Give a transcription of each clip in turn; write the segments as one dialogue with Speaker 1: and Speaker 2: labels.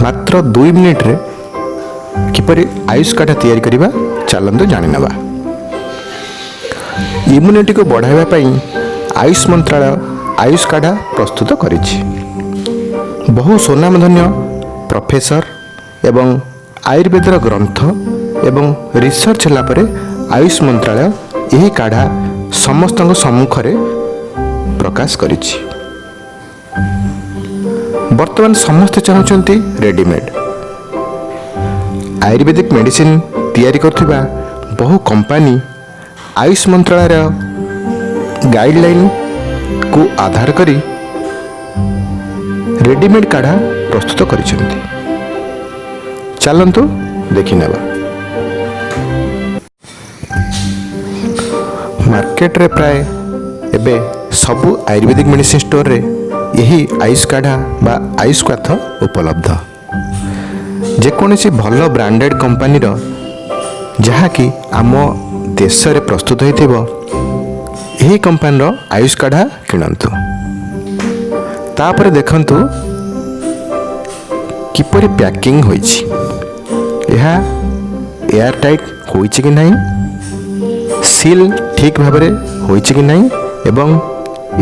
Speaker 1: ମାତ୍ର 2 ମିନିଟ୍ରେ କିପରି ଆୟୁଷ କାଢ଼ା ତିଆରି କରିବା, ଚାଲନ୍ତୁ ଜାଣିନେବା। ଇମ୍ୟୁନିଟିକୁ ବଢ଼ାଇବା ପାଇଁ ଆୟୁଷ ମନ୍ତ୍ରାଳୟ ଆୟୁଷ କାଢ଼ା ପ୍ରସ୍ତୁତ କରିଛି। ବହୁ ସ୍ୱନାମଧନ୍ୟ ପ୍ରଫେସର ଏବଂ ଆୟୁର୍ବେଦର ଗ୍ରନ୍ଥ ଏବଂ ରିସର୍ଚ୍ଚ ହେଲା ପରେ ଆୟୁଷ ମନ୍ତ୍ରାଳୟ ଏହି କାଢ଼ା ସମସ୍ତଙ୍କ ସମ୍ମୁଖରେ ପ୍ରକାଶ କରିଛି। ବର୍ତ୍ତମାନ ସମସ୍ତେ ଚାହୁଁଛନ୍ତି ରେଡ଼ିମେଡ଼। ଆୟୁର୍ବେଦିକ ମେଡ଼ିସିନ ତିଆରି କରୁଥିବା ବହୁ କମ୍ପାନୀ ଆୟୁଷ ମନ୍ତ୍ରାଳୟର ଗାଇଡ଼ଲାଇନକୁ ଆଧାର କରି ରେଡ଼ିମେଡ଼ କାଢ଼ା ପ୍ରସ୍ତୁତ କରିଛନ୍ତି। ଚାଲନ୍ତୁ ଦେଖିନେବା। ମାର୍କେଟରେ ପ୍ରାୟ ଏବେ ସବୁ ଆୟୁର୍ବେଦିକ ମେଡ଼ିସିନ ଷ୍ଟୋରରେ ଏହି ଆୟୁଷ କାଢ଼ା ବା ଆୟୁଷ କ୍ୱାଥ ଉପଲବ୍ଧ। ଯେକୌଣସି ଭଲ ବ୍ରାଣ୍ଡେଡ଼ କମ୍ପାନୀର, ଯାହାକି ଆମ ଦେଶରେ ପ୍ରସ୍ତୁତ ହୋଇଥିବ, ଏହି କମ୍ପାନୀର ଆୟୁଷ କାଢ଼ା କିଣନ୍ତୁ। ତାପରେ ଦେଖନ୍ତୁ କିପରି ପ୍ୟାକିଂ ହୋଇଛି, ଏହା ଏୟାର ଟାଇଟ୍ ହୋଇଛି କି ନାହିଁ, ସିଲ୍ ଠିକ୍ ଭାବରେ ହୋଇଛି କି ନାହିଁ ଏବଂ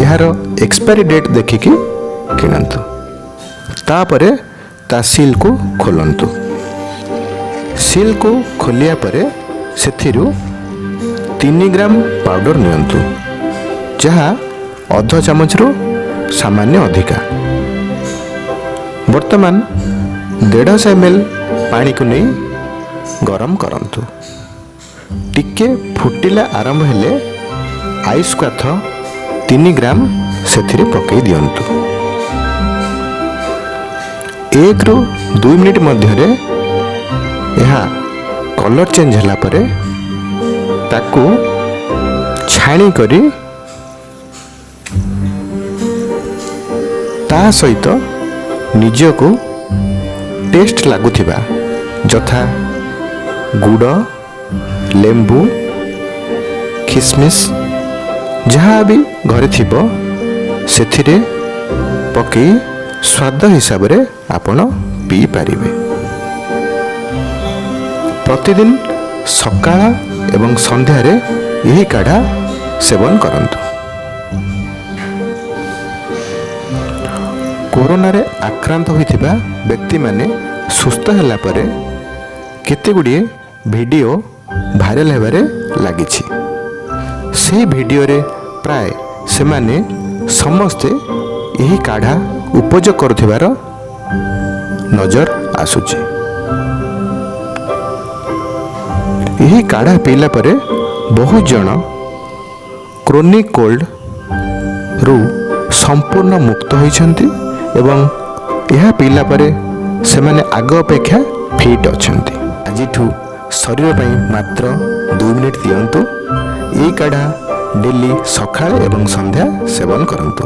Speaker 1: ଏହାର ଏକ୍ସପାୟରି ଡେଟ୍ ଦେଖିକି କିଣନ୍ତୁ। ତାପରେ ତା ସିଲ୍କୁ ଖୋଲନ୍ତୁ। ସିଲ୍କୁ ଖୋଲିବା ପରେ ସେଥିରୁ 3 ଗ୍ରାମ ପାଉଡ଼ର ନିଅନ୍ତୁ, ଯାହା ଅଧ ଚାମଚରୁ ସାମାନ୍ୟ ଅଧିକା। ବର୍ତ୍ତମାନ 150 ml ପାଣିକୁ ନେଇ ଗରମ କରନ୍ତୁ। ଟିକେ ଫୁଟିଲା ଆରମ୍ଭ ହେଲେ ଆୟୁଷ କ୍ୱାଥ 3 ଗ୍ରାମ ସେଥିରେ ପକାଇ ଦିଅନ୍ତୁ। 1ରୁ 2 ମିନିଟ୍ ମଧ୍ୟରେ ଏହା କଲର୍ ଚେଞ୍ଜ ହେଲା ପରେ ତାକୁ ଛାଣି କରି ତା ସହିତ ନିଜକୁ ଟେଷ୍ଟ ଲାଗୁଥିବା, ଯଥା ଗୁଡ଼, ଲେମ୍ବୁ, ଖିସମିସ୍, ଯାହା ବି ଘରେ ଥିବ, ସେଥିରେ ପକାଇ ସ୍ୱାଦ ହିସାବରେ ଆପଣ ପିଇପାରିବେ। ପ୍ରତିଦିନ ସକାଳ ଏବଂ ସନ୍ଧ୍ୟାରେ ଏହି କାଢ଼ା ସେବନ କରନ୍ତୁ। କୋରୋନାରେ ଆକ୍ରାନ୍ତ ହୋଇଥିବା ବ୍ୟକ୍ତିମାନେ ସୁସ୍ଥ ହେଲା ପରେ କେତେ ଗୁଡ଼ିଏ ଭିଡ଼ିଓ ଭାଇରାଲ ହେବାରେ ଲାଗିଛି। ସେହି ଭିଡ଼ିଓରେ ପ୍ରାୟ ସେମାନେ ସମସ୍ତେ ଏହି କାଢ଼ା ଉପଯୋଗ କରୁଥିବାର ନଜର ଆସୁଛି। ଏହି କାଢ଼ା ପିଇଲା ପରେ ବହୁତ ଜଣ କ୍ରୋନିକ୍ କୋଲ୍ଡରୁ ସମ୍ପୂର୍ଣ୍ଣ ମୁକ୍ତ ହୋଇଛନ୍ତି ଏବଂ ଏହା ପିଇଲା ପରେ ସେମାନେ ଆଗ ଅପେକ୍ଷା ଫିଟ୍ ଅଛନ୍ତି। ଆଜିଠୁ ଶରୀର ପାଇଁ ମାତ୍ର 2 ମିନିଟ୍ ଦିଅନ୍ତୁ। ଏହି କାଢ଼ା ଡେଲି ସକାଳେ ଏବଂ ସନ୍ଧ୍ୟା ସେବନ କରନ୍ତୁ।